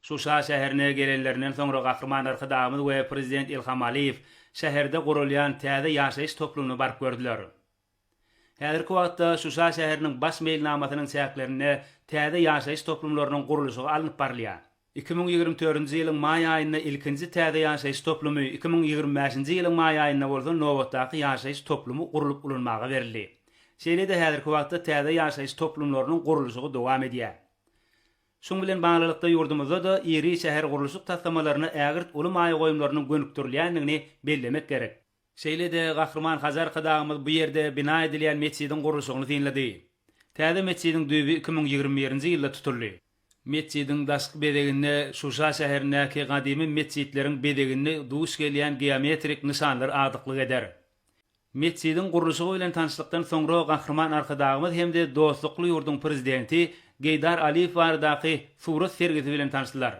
Şuşa şäherine gelenlerinden soňra Gahryman Arkadagymyz we Prezident Ilham Aliýew şäherde gurulýan täze ýaşaýyş toplumyna baryp gördüler. Häzirki wagtda Şuşa şäheriniň baş meýilnamasynyň çäklerinde täze ýaşaýyş toplumlarynyň gurluşygy alnyp barylýar. 2024-nji ýylyň maý aýynda ilkinji täze ýaşaýyş toplumy, 2025-nji ýylyň maý aýynda bolsa nobatdaky ýaşaýyş toplumy gurlup ulanmaga berildi. Şeýle-de häzirki wagtda täze ýaşaýyş toplumlarynyň gurluşygy dowam edýär. Şuň bilen baglylykda ýurdumyzda-da iri şähergurluşyk taslamalaryna ägirt uly maýa goýumlarynyň gönükdirilýändigini bellemek gerek. Şeýle-de Gahryman Hajy Arkadagymyz bu ýerde bina edilýän metjidiň gurluşygyny synlady. Täze metjidiň düýbi 2021-nji ýylda tutuldy. Metjidiň daşky bezeginde Şuşa şäherindäki gadymy metjitleriň bezeginde duş gelýän geometrik nyşanlar agdyklyk eder. Metjidiň gurluşygy bilen tanyşlykdan soňra Gahryman Arkadagymyz hem-de dostlukly ýurduň Prezidenti Geýdar Aliýew baradaky surat sergisi bilen tanyşdylar.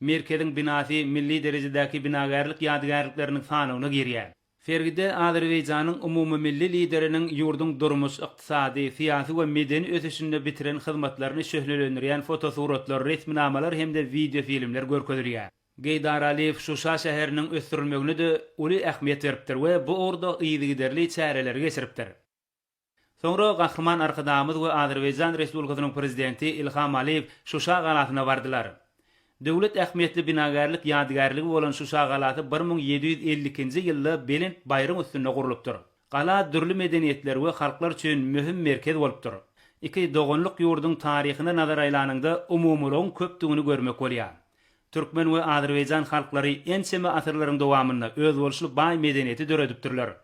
Merkeziň binasy milli derejedäki binagärlik ýadygärlikleriniň sanawyna girýär. Sergide Azerbaýjanyň umumymilli Lideriniň ýurduň durmuş, ykdysady, syýasy we medeni ösüşinde bitiren hyzmatlaryny şöhlelendirýän fotosuratlar, resminamalar hem-de wideofilmler görkezilýär. Geýdar Aliýew Şuşa şäheriniň ösdürilmegine-de uly ähmiýet beripdir we bu ugurda yzygiderli çäreleri geçiripdir. Soňra Gahryman Arkadagymyz we Azerbaýjan Respublikasynyň Prezidenti Ilham Aliýew Şuşa galasyna bardylar. Döwlet ähmiýetli binagärlik ýadygärligi bolan Şuşa galasy 1752-nji ýylda belent baýryň üstünde gurlupdyr. Gala dürli medeniýetler we halklar üçin möhüm merkez bolupdyr. Iki doganlyk ýurduň taryhyna nazar aýlanyňda umumylygyň köpdügini görmek bolýar. Türkmen we azerbaýjan halklary ençeme asyrlaryň dowamynda özboluşly baý medeniýeti döredipdirler.